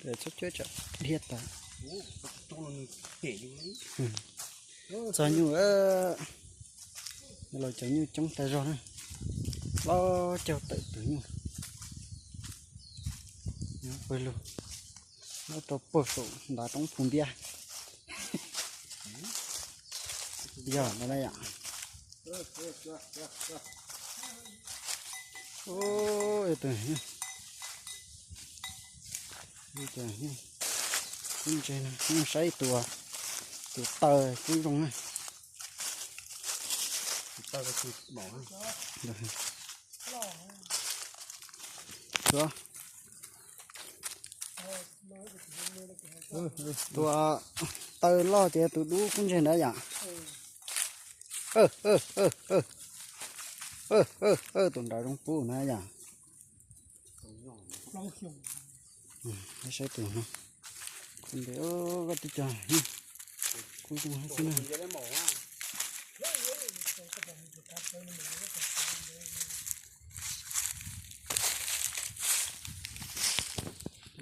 Txhob cuab tsam dhia tas. Txog nyuj, los cov nyuj coob tas zog na. Los caug tawm tus nyuj. Pawg lug, los rau pawg saum ntav roob phu ntiab. Yog no na yom. Kub ntse no, saib tus, tus taw kub zoo na. Tus taw loj ces tus dub kub ntse ntawd yom. Tus nrad zoo pub na yom. Saib tus no, kub ntse, koj tib co, kub zoo xwb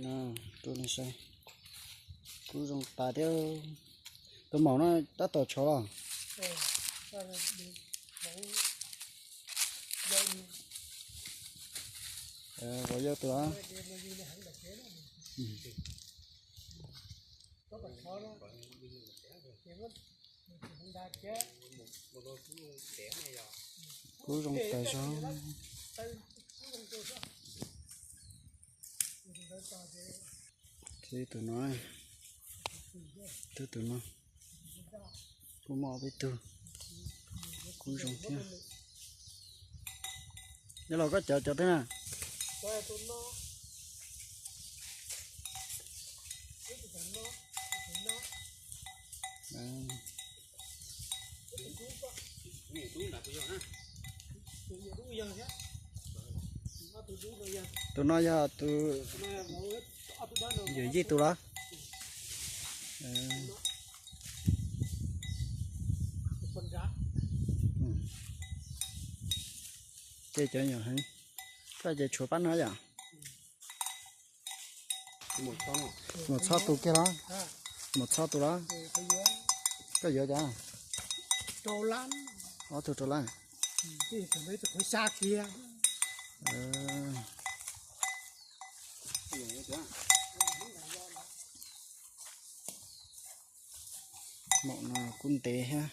na. Tus no saib, kub zoo tas thiab. Tus maum no tab tom tshov los? Vauv yau tus. Kub zoo tas zog. Tus no, tus no, kuj muaj ob peb tug, kub zoo thiab. Nyob los koj cov cov twg na? Tus no yog tus yawm yij tus los? Ces cov nyuam heev, koj ces tshuav pab no yom? Mus txhob tus kiag los? Mus txhob tus los? Koj yuav cas? Ob tug rau lawm. Maum no kuj ntev thiab.